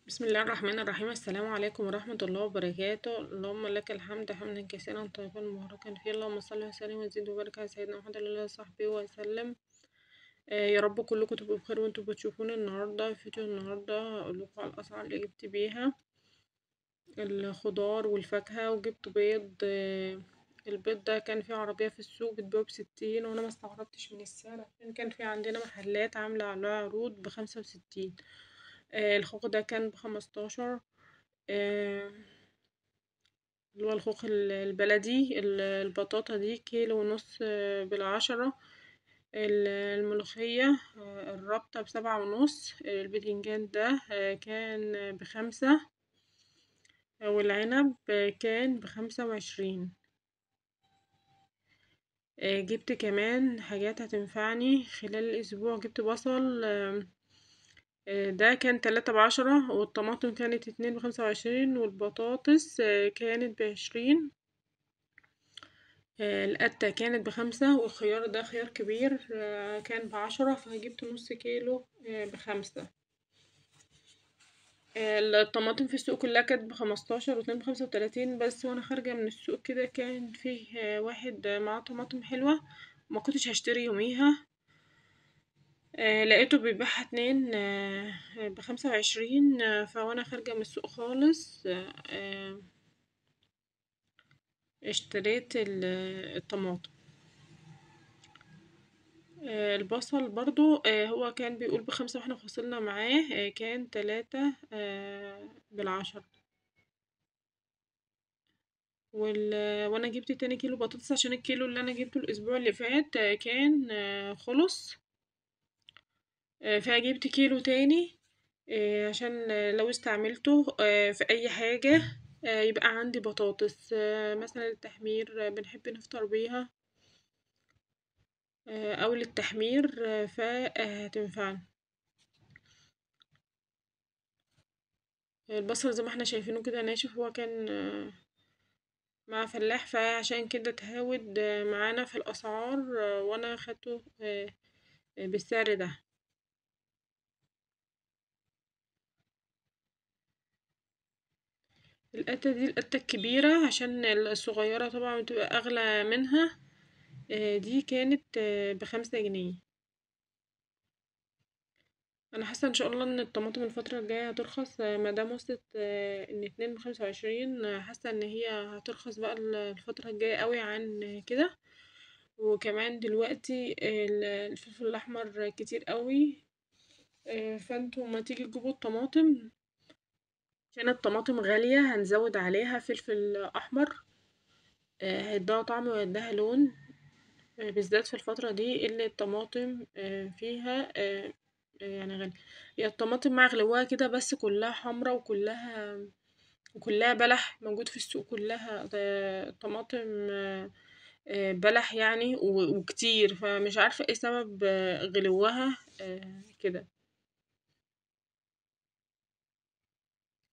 بسم الله الرحمن الرحيم. السلام عليكم ورحمة الله وبركاته. اللهم لك الحمد حمدا كثيرا طيبا مباركا فيه. اللهم صل وسلم وزد وبارك على سيدنا محمد وعلى آله وصحبه وسلم. يا رب كلكم تبقوا بخير وانتوا بتشوفوني النهارده. فيديو النهارده هقول لكم على الاسعار اللي جبت بيها الخضار والفاكهه، وجبت بيض. البيض ده كان في عربية في السوق بتبيعه ب60، وانا ما استغربتش من السعر عشان كان في عندنا محلات عامله عليها عروض ب65. الخوخ ده كان ب15، اللي هو الخوخ البلدي. البطاطا دي كيلو ونص ب10. الملوخية الرابطة ب7.5. البتنجان ده كان ب5، والعنب كان ب25. جبت كمان حاجات هتنفعني خلال الأسبوع. جبت بصل ده كان 3 ب10، والطماطم كانت 2 ب25، والبطاطس كانت ب20، القتة كانت ب5، والخيار ده خيار كبير كان ب10، فجبت نص كيلو ب5. الطماطم في السوق كلها كانت ب15 واتنين ب35 بس. وانا خارجة من السوق كده كان فيه واحد معاه طماطم حلوة ما كنتش هشتري يوميها، لقيته بيبيعها 2 ب25. فوانا خارجة من السوق خالص اشتريت الطماطم. البصل برضو هو كان بيقول ب5 واحنا فصلنا معاه، كان 3 ب10. وانا جبت تاني كيلو بطاطس عشان الكيلو اللي انا جبته الاسبوع اللي فات كان خلص، فجبت كيلو تاني عشان لو استعملته في اي حاجة يبقى عندي بطاطس. مثلا التحمير بنحب نفطر بيها او للتحمير، فهتنفعنا. البصل زي ما احنا شايفينه كده ناشف، هو كان مع فلاح فعشان كده تهاود معانا في الاسعار، وانا خدته بالسعر ده. القتة دي القتة الكبيرة عشان الصغيرة طبعا بتبقى اغلى منها، دي كانت ب5 جنيه. انا حاسة ان شاء الله ان الطماطم الفترة الجاية هترخص، ما دام وصلت ان 2 ب25، حاسة ان هي هترخص بقى الفترة الجاية قوي عن كده. وكمان دلوقتي الفلفل الاحمر كتير قوي، فانتوا ما تيجي تجيبوا الطماطم عشان الطماطم غالية هنزود عليها فلفل احمر، هيديها طعم ويديها لون، بالذات في الفترة دي اللي الطماطم فيها يعني غالية. هي الطماطم مع غلوها كده بس كلها حمرا وكلها بلح موجود في السوق، كلها طماطم بلح يعني وكتير، فمش عارفة ايه سبب غلوها كده.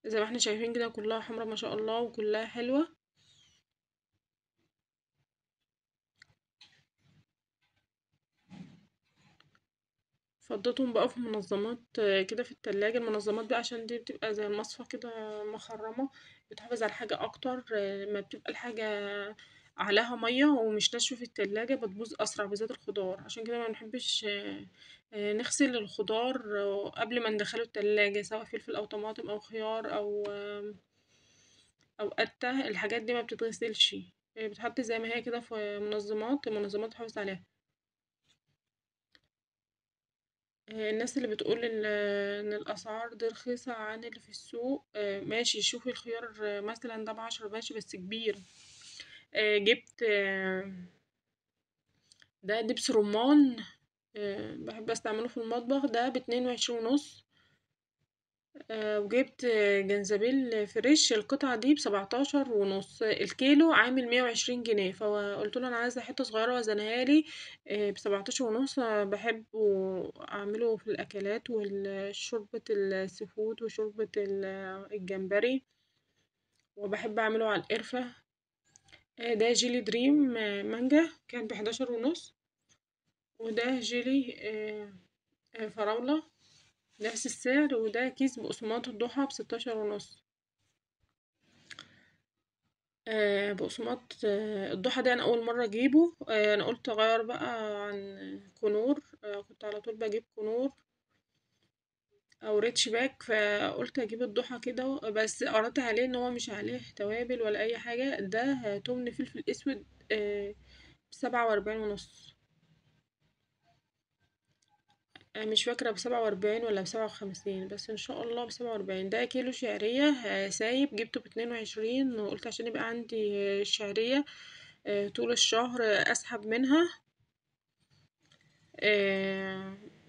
زي ما احنا شايفين كده كلها حمرا ما شاء الله وكلها حلوة. فضيتهم بقى في منظمات كده في التلاجة. المنظمات بقى عشان دي بتبقى زي المصفى كده مخرمة، بتحافظ على الحاجة اكتر. ما بتبقى الحاجة عليها مية ومش ناشفة في التلاجة بتبوظ اسرع، بالذات الخضار. عشان كده ما بنحبش نغسل الخضار قبل ما ندخله التلاجة، سواء فلفل او طماطم او خيار او قتة، الحاجات دي ما بتتغسلش، بتتحط زي ما هي كده في منظمات، المنظمات تحافظ عليها. الناس اللي بتقول ان الاسعار دي رخيصة عن اللي في السوق، ماشي. شوفي الخيار مثلا ده ب10 ماشي بس كبير. جبت ده دبس رمان، بحب استعمله في المطبخ، ده باتنين وعشرين ونص. وجبت جنزبيل fresh، القطعة دي بسبعتاشر ونص، الكيلو عامل 120 جنيه. فقلت له انا عايزة حتة صغيرة وزنها لي، بسبعتاشر ونص. بحبه اعمله في الاكلات والشوربة ال seafood وشوربة الجمبري، وبحب اعمله على القرفة. ده جيلي دريم، مانجا كان بحداشر ونص، وده جيلي فراولة. نفس السعر. وده كيس بقسماط الضحى ب16.5. بقسماط الضحى ده انا اول مرة اجيبه. انا قلت اغير بقى عن كنور، كنت على طول بجيب كنور او ريتش باك، فقلت اجيب الضحى كده، بس قريت عليه ان هو مش عليه توابل ولا اي حاجة. ده تمن فلفل اسود، 47.5، مش فاكرة 47 ولا 57، بس ان شاء الله 47. ده كيلو شعرية، سايب، جبته 22، وقلت عشان يبقى عندي شعرية، طول الشهر اسحب منها،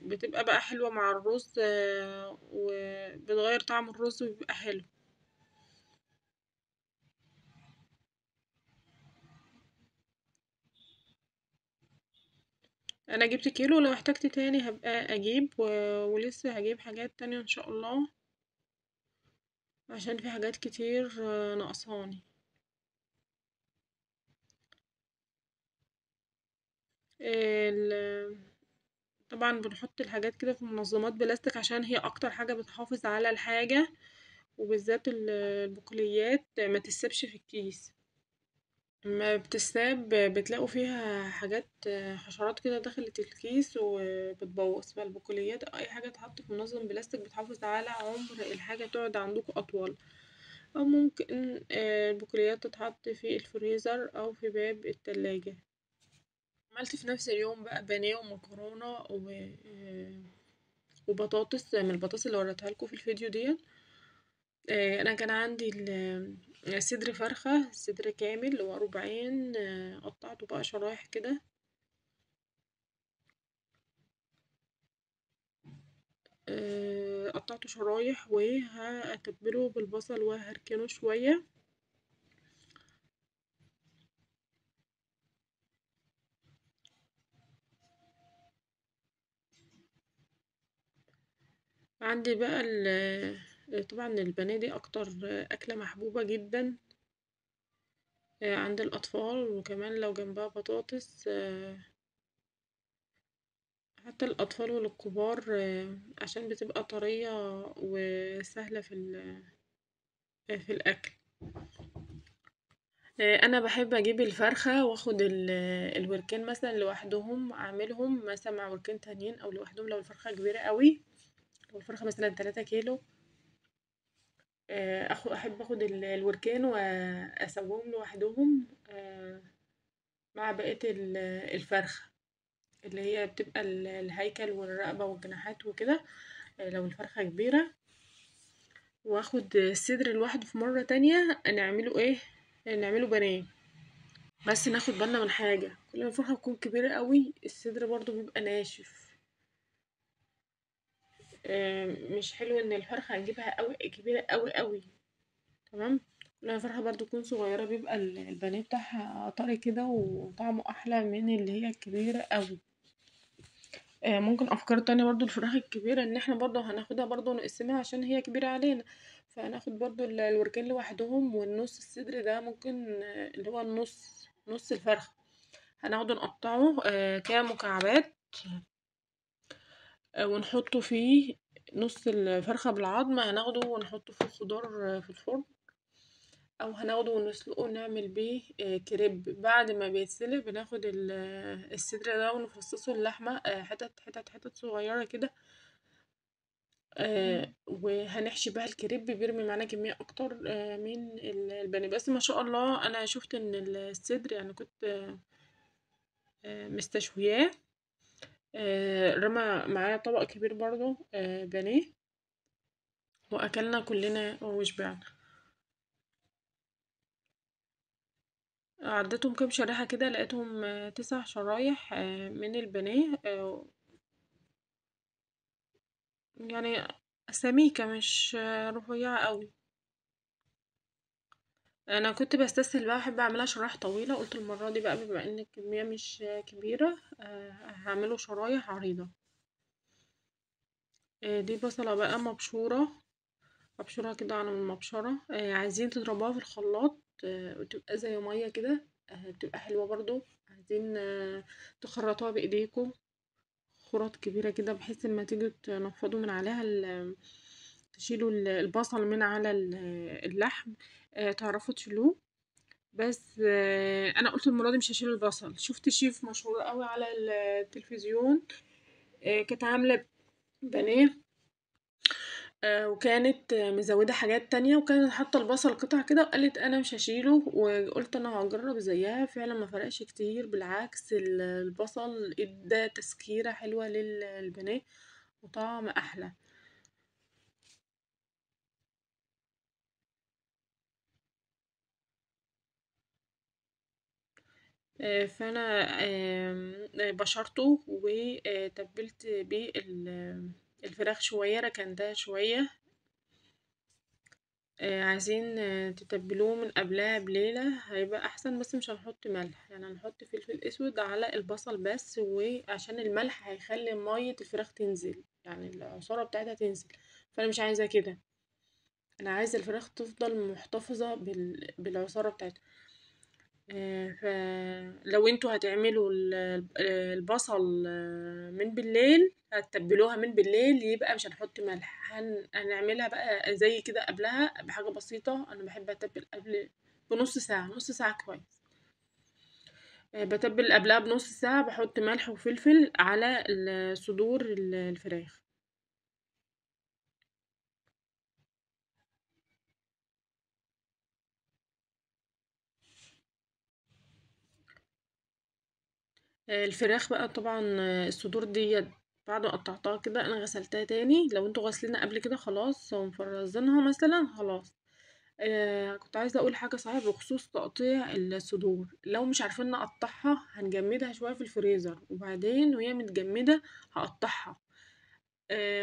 بتبقى بقى حلوة مع الرز، وبتغير طعم الرز وبيبقى حلو. انا جبت كيلو، لو احتجت تاني هبقى اجيب، ولسه هجيب حاجات تانية ان شاء الله عشان في حاجات كتير، ناقصاني. طبعا بنحط الحاجات كده في منظمات بلاستيك عشان هي اكتر حاجة بتحافظ على الحاجة، وبالذات البقوليات ما تسيبش في الكيس، ما بتساب بتلاقوا فيها حاجات حشرات كده دخلت الكيس وبتبوظ. فالبقوليات او اي حاجة تتحط في منظم بلاستيك بتحافظ على عمر الحاجة تقعد عندكم اطول. او ممكن، البقوليات تتحط في الفريزر او في باب التلاجة. عملت في نفس اليوم بقى بانيه ومكرونة وبطاطس من البطاطس اللي وريتها لكم في الفيديو دي. انا كان عندي صدر فرخة، صدر كامل وربعين، قطعته بقى شرايح كده، قطعته شرايح وهتبله بالبصل وهركنه شوية. عندي بقى طبعا البانيه دي اكتر اكلة محبوبة جدا، عند الاطفال، وكمان لو جنبها بطاطس، حتى الاطفال والكبار، عشان بتبقى طرية وسهلة في الاكل. انا بحب اجيب الفرخة واخد الوركين مثلا لوحدهم، اعملهم مثلا مع وركين تانيين او لوحدهم لو الفرخة كبيرة قوي، لو الفرخة مثلا 3 كيلو، احب اخد الوركين واسويهم لوحدهم، مع بقية الفرخة اللي هي بتبقى الهيكل والرقبة والجناحات وكده، لو الفرخة كبيرة. واخد الصدر لوحده في مرة تانية نعمله ايه، نعمله بانيه. بس ناخد بالنا من حاجة، كل ما الفرخة تكون كبيرة قوي الصدر برضو بيبقى ناشف، مش حلو ان الفرخة نجيبها قوي كبيرة قوي قوي، تمام. لما الفرخة برضو تكون صغيرة بيبقى البانيه بتاعها طري كده وطعمه احلى من اللي هي الكبيرة قوي. ممكن افكار تانية برضو الفراخ الكبيرة ان احنا برضو هناخدها برضو نقسمها عشان هي كبيرة علينا، فهناخد برضو الوركين لوحدهم، والنص الصدر ده ممكن، اللي هو النص، نص الفرخة هناخده نقطعه، كمكعبات، ونحطه فيه نص الفرخة بالعظم، هناخده ونحطه في الخضار، في الفرن، او هناخده ونسلقه ونعمل بيه، كريب. بعد ما بيتسلق بناخد الصدر ده ونفصصه اللحمة، حتت حتت حتت صغيرة كده، وهنحشي بها الكريب، بيرمي معانا كمية اكتر، من البانيه. بس ما شاء الله انا شفت ان الصدر كنت، مستشوياه، رمى معايا طبق كبير برضو، بانيه، واكلنا كلنا وشبعنا. عديتهم كام شريحة كده لقيتهم، 9 شرايح، من البانيه، سميكة مش، رفيعة قوي. انا كنت بستسهل بقى، احب اعملها شرايح طويلة، قلت المرة دي بقى بما ان الكمية مش كبيرة، هعمله شرايح عريضة. دي بصلة بقى مبشورة، مبشورة كده على المبشرة، عايزين تضربوها في الخلاط، وتبقى زي مية كده، بتبقى حلوة برضو. عايزين، تخرطوها بايديكم، خرط كبيرة كده، بحيث لما تيجي تنفضوا من عليها تشيلوا البصل من على اللحم، تعرفوا تشيلوه. بس انا قلت المرة دي مش هشيل البصل. شفت شيف مشهور قوي على التلفزيون، كانت عاملة بانيه، وكانت مزودة حاجات تانية، وكانت حاطة البصل قطع كده، وقالت انا مش هشيله، وقلت انا هجرب زيها. فعلا ما فرقش كتير، بالعكس البصل ادى تسكيرة حلوة للبانيه وطعم احلى. فانا بشرته وتبلت بيه الفراخ شوية، ركنتها شوية. عايزين تتبلوه من قبلها بليلة هيبقى احسن، بس مش هنحط ملح، هنحط فلفل اسود على البصل بس، وعشان الملح هيخلي مية الفراخ تنزل، يعني العصارة بتاعتها تنزل، فانا مش عايزة كده، انا عايزة الفراخ تفضل محتفظة بالعصارة بتاعتها. فلو انتوا هتعملوا البصل من بالليل، هتتبلوها من بالليل، يبقى مش هنحط ملح، هنعملها بقى زي كده قبلها بحاجة بسيطة. انا بحب اتبل قبل بنص ساعة، نص ساعة كويس. بتبل قبلها بنص ساعة، بحط ملح وفلفل على صدور الفراخ. الفراخ بقى طبعا، الصدور دي بعد ما قطعتها كده انا غسلتها تاني، لو انتوا غسلينها قبل كده خلاص ومفرزينها مثلا خلاص. كنت عايزه اقول حاجه صحيح بخصوص تقطيع الصدور، لو مش عارفين نقطعها هنجمدها شويه في الفريزر، وبعدين وهي متجمده هقطعها.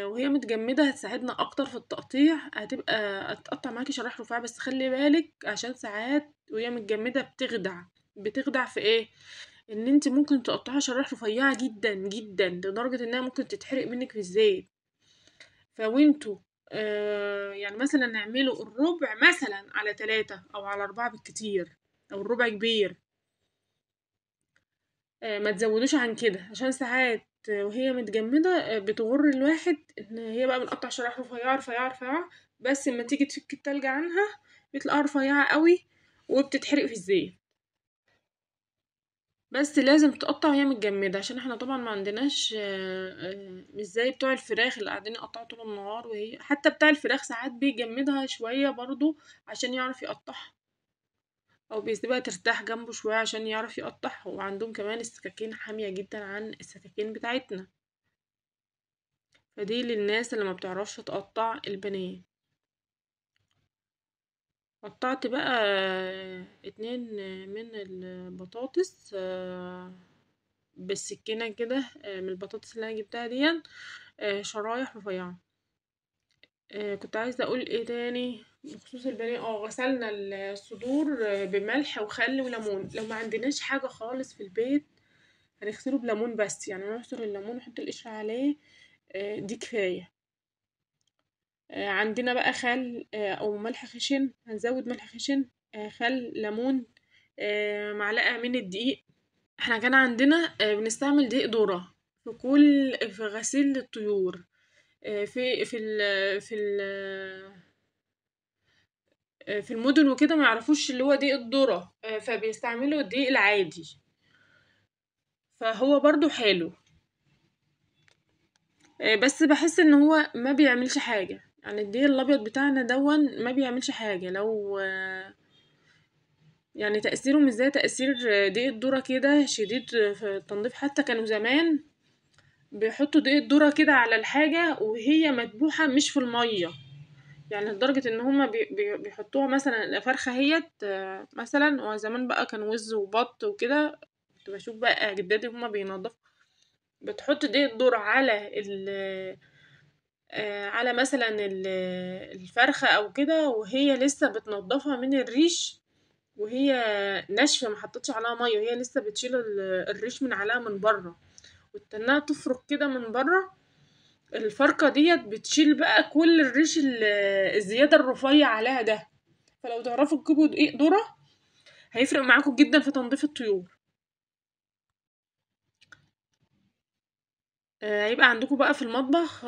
وهي متجمده هتساعدنا اكتر في التقطيع، هتقطع معاكي شرايح رفيعه، بس خلي بالك عشان ساعات وهي متجمده بتخدع في ايه؟ ان انت ممكن تقطعها شرايح رفيعه جدا جدا لدرجه انها ممكن تتحرق منك في الزيت. فوانتوا مثلا نعمله الربع مثلا على 3 او على 4 بالكتير، او الربع كبير، ما تزودوش عن كده، عشان ساعات وهي متجمده بتغر الواحد ان هي بقى بنقطع شرايح رفيعه رفيعه رفيعه، بس لما تيجي تفك التلج عنها بتلاقيها رفيعه قوي وبتتحرق في الزيت. بس لازم تقطع وهي متجمده، عشان احنا طبعا ما عندناش، مش زي بتوع الفراخ اللي قاعدين يقطعوا طول النهار، وهي حتى بتاع الفراخ ساعات بيجمدها شويه برضو عشان يعرف يقطعها، او بيسيبها ترتاح جنبه شويه عشان يعرف يقطعها. وعندهم كمان السكاكين حاميه جدا عن السكاكين بتاعتنا، فدي للناس اللي ما بتعرفش تقطع البانيه. قطعت بقى 2 من البطاطس، بالسكينة كده، من البطاطس اللي انا جبتها دي، شرايح رفيعة. كنت عايزة اقول ايه تاني بخصوص البانيه. غسلنا الصدور بملح وخل وليمون. لو ما عندناش حاجة خالص في البيت هنغسله بليمون بس، نعصر الليمون ونحط القشر عليه، دي كفاية. عندنا بقى خل، او ملح خشن، هنزود ملح خشن، خل، ليمون، معلقة من الدقيق. احنا كان عندنا، بنستعمل دقيق ذرة في غسيل الطيور، في المدن وكده ما يعرفوش اللي هو دقيق الذرة، فبيستعملوا الدقيق العادي، فهو برضو حلو، بس بحس ان هو ما بيعملش حاجة. الدقيق الابيض بتاعنا دون ما بيعملش حاجة، تأثيره مش زي تأثير دقيق الذرة كده شديد في التنظيف. حتى كانوا زمان بيحطوا دقيق الذرة كده على الحاجة وهي مدبوحة مش في المية، لدرجة ان هما بيحطوها مثلا فرخة هيت، مثلا، وزمان بقى كان وز وبط وكده، كنت بشوف بقى اجدادي هما بينظفوا، بتحط دقيق الذرة على مثلا الفرخة او كده وهي لسه بتنضفها من الريش وهي ناشفة ما حطتش عليها مية، وهي لسه بتشيل الريش من عليها من بره، وتستناها تفرك كده من بره. الفركة ديت بتشيل بقى كل الريش الزيادة الرفيع عليها ده. فلو تعرفوا تجيبوا دقيق ذرة هيفرق معاكم جدا في تنظيف الطيور. هيبقى عندكم بقى في المطبخ،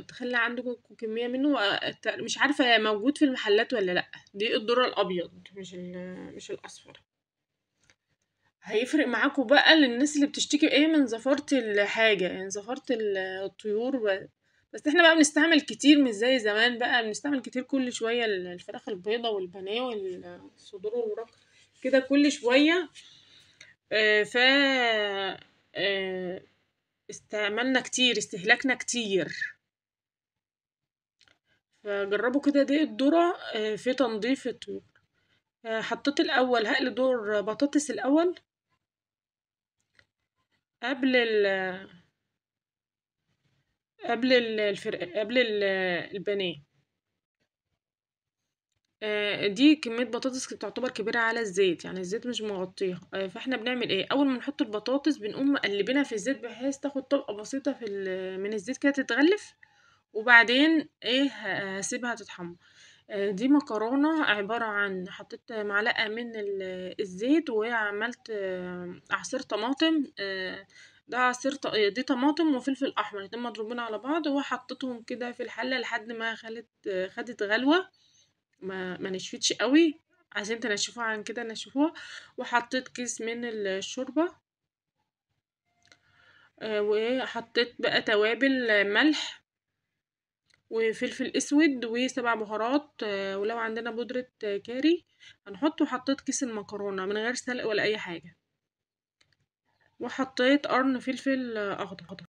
تخلي عندكم كمية منه، مش عارفة موجود في المحلات ولا لأ. دي الذرة الأبيض مش الأصفر. هيفرق معاكم بقى للناس اللي بتشتكي ايه من زفارة الحاجة، يعني زفارة الطيور بس احنا بقى بنستعمل كتير، مش زي زمان بقى بنستعمل كتير كل شوية الفراخ البيضة والبانيه والصدور والوراك كده كل شوية، ف استعملنا كتير، استهلاكنا كتير. فجربوا كده دقيق الذرة، في تنظيف الطيور. حطيت الأول هقلي دور بطاطس الأول قبل ال قبل ال الفرق قبل ال البانيه. دي كمية بطاطس تعتبر كبيرة على الزيت، يعني الزيت مش مغطيها. فاحنا بنعمل ايه؟ اول ما نحط البطاطس بنقوم مقلبينها في الزيت بحيث تاخد طبقة بسيطة من الزيت كده تتغلف، وبعدين هسيبها تتحمر. دي مكرونة عبارة عن حطيت معلقة من الزيت وعملت عصير طماطم، ده عصير دي طماطم وفلفل احمر الاتنين مضروبين على بعض، وحطيتهم كده في الحلة لحد ما خدت غلوة، ما نشفتش قوي، عايزين تنشفوها عن كده نشفوها. وحطيت كيس من الشوربة، وحطيت بقى توابل، ملح وفلفل اسود و7 بهارات، ولو عندنا بودرة كاري هنحط. وحطيت كيس المكرونة من غير سلق ولا اي حاجة، وحطيت قرن فلفل اخضر.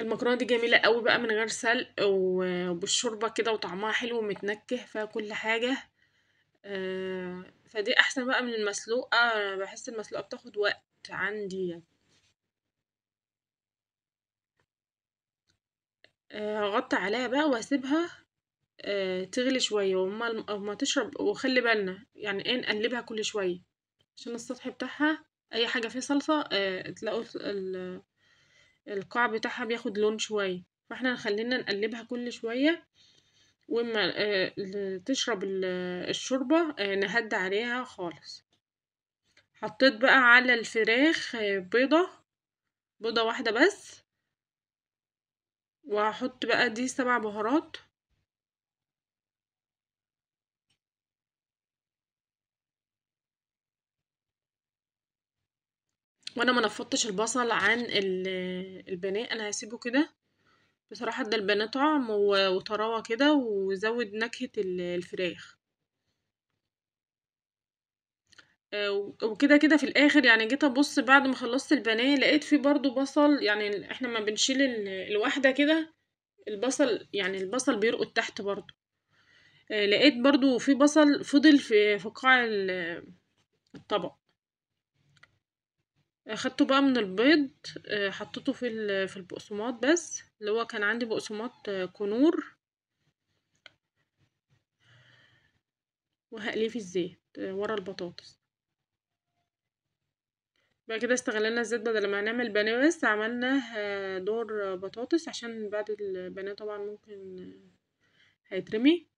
المكرونة دي جميلة قوي بقى من غير سلق وبالشوربة كده، وطعمها حلو ومتنكه فيها كل حاجة. فدي احسن بقى من المسلوقة، بحس المسلوقة بتاخد وقت عندي يعني. هغطي عليها بقى واسيبها، تغلي شوية، وما تشرب. وخلي بالنا يعني ايه، نقلبها كل شوية عشان السطح بتاعها اي حاجة فيه صلصة، تلاقوا القاع بتاعها بياخد لون شوية، فاحنا خلينا نقلبها كل شوية. وما تشرب الشوربة، نهدي عليها خالص. حطيت بقى على الفراخ، بيضة واحدة بس، وهحط بقى دي 7 بهارات. وانا ما نفضتش البصل عن البانيه، انا هسيبه كده بصراحة، ادى البانيه طعم وطراوة كده، وزود نكهة الفراخ. وكده كده في الاخر جيت ابص بعد ما خلصت البانيه لقيت فيه برضو بصل، احنا ما بنشيل الواحدة كده البصل، البصل بيرقد تحت برضو. لقيت برضو في بصل فضل في قاع الطبق. اخدته بقى من البيض، حطيته في البقسماط بس، اللي هو كان عندي بقسماط، كنور، وهقليه في الزيت، ورا البطاطس. بعد كده استغلينا الزيت بدل ما نعمل بانيه بس، عملنا، دور بطاطس، عشان بعد البانيه طبعا ممكن هيترمي.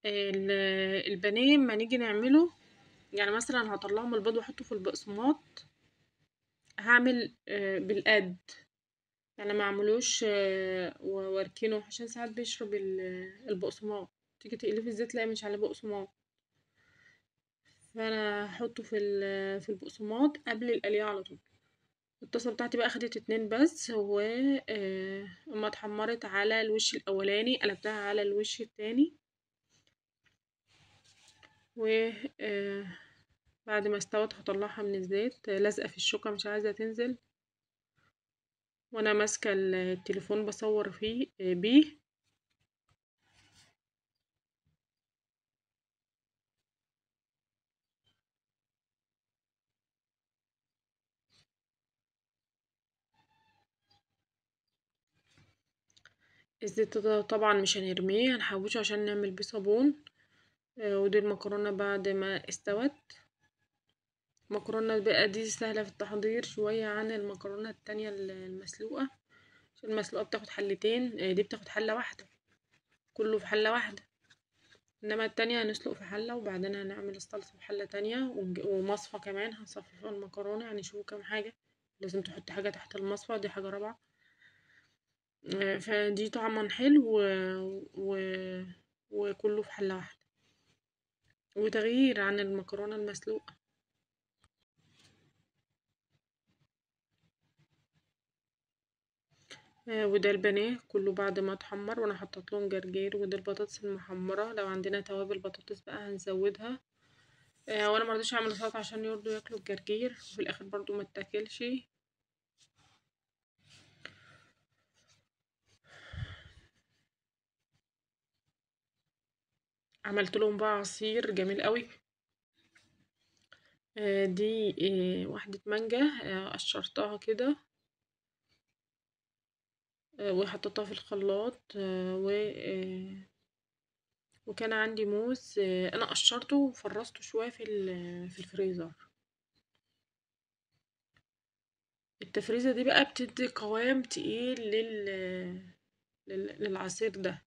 البانيه لما نيجي نعمله، مثلا هطلعه من البيض واحطه في البقسماط، هعمل، بالقد، ما اعملوش، واركنه، عشان ساعات بيشرب البقسماط، تيجي تقليه في الزيت تلاقي مش عليه بقسماط. فانا هحطه في البقسماط قبل القليه على طول. الطاسه بتاعتي بقى خدت 2 بس، اما اتحمرت على الوش الاولاني قلبتها على الوش التاني، و، بعد ما استوت هطلعها من الزيت، لازقه في الشوكه مش عايزه تنزل، وانا ماسكه التليفون بصور بيه. الزيت ده طبعا مش هنرميه، هنحوشه عشان نعمل بيه صابون. ودي المكرونه بعد ما استوت، المكرونة بقى دي سهلة في التحضير شوية عن المكرونة التانية المسلوقة، عشان المسلوقة بتاخد حلتين، دي بتاخد حلة واحدة، كله في حلة واحدة. انما التانية هنسلق في حلة، وبعدين هنعمل الصلصة في حلة تانية، ومصفى كمان هنصفي فيها المكرونة، يعني شوفوا كام حاجة لازم تحط حاجة تحت المصفى، دي حاجة رابعة. فدي طعما حلو وكله في حلة واحدة، وتغيير عن المكرونة المسلوقة. وده البانيه كله بعد ما اتحمر، وانا حطيت لهم جرجير، وده البطاطس المحمرة، لو عندنا توابل بطاطس بقى هنزودها. وانا مرضيتش اعمل سلطة عشان يرضوا ياكلوا الجرجير، وفي الاخر برضو ما اتاكلش. عملت لهم بقى عصير جميل قوي. دي واحدة مانجا، قشرتها كده، وحطيتها في الخلاط، وكان عندي موز، انا قشرته وفرزته شوية في الفريزر. التفريزة دي بقى بتدي قوام تقيل للعصير ده.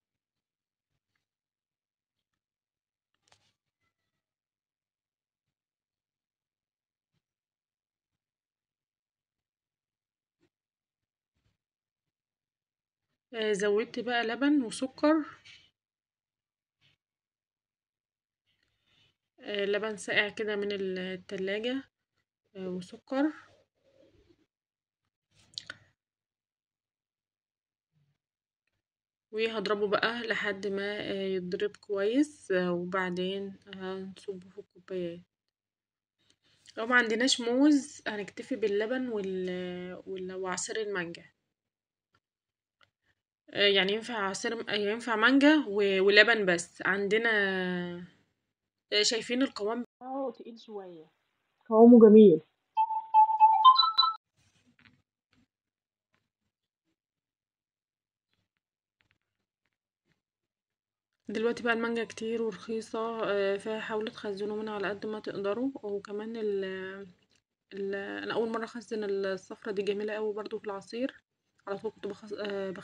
زودت بقى لبن وسكر، لبن ساقع كده من التلاجة، وسكر. وهضربه بقى لحد ما يتضرب كويس، وبعدين هنصبه في الكوبايات. لو ما عندناش موز هنكتفي باللبن وعصير المانجا. يعني ينفع عصير، ينفع مانجا ولبن بس. عندنا، شايفين القوام بتاعه تقيل شوية، قوامه جميل. دلوقتي بقى المانجا كتير ورخيصة، فحاولوا تخزنوا منها على قد ما تقدروا. وكمان انا اول مرة اخزن الصفرة دي، جميلة قوي برضو في العصير، على طول كنت بخزن.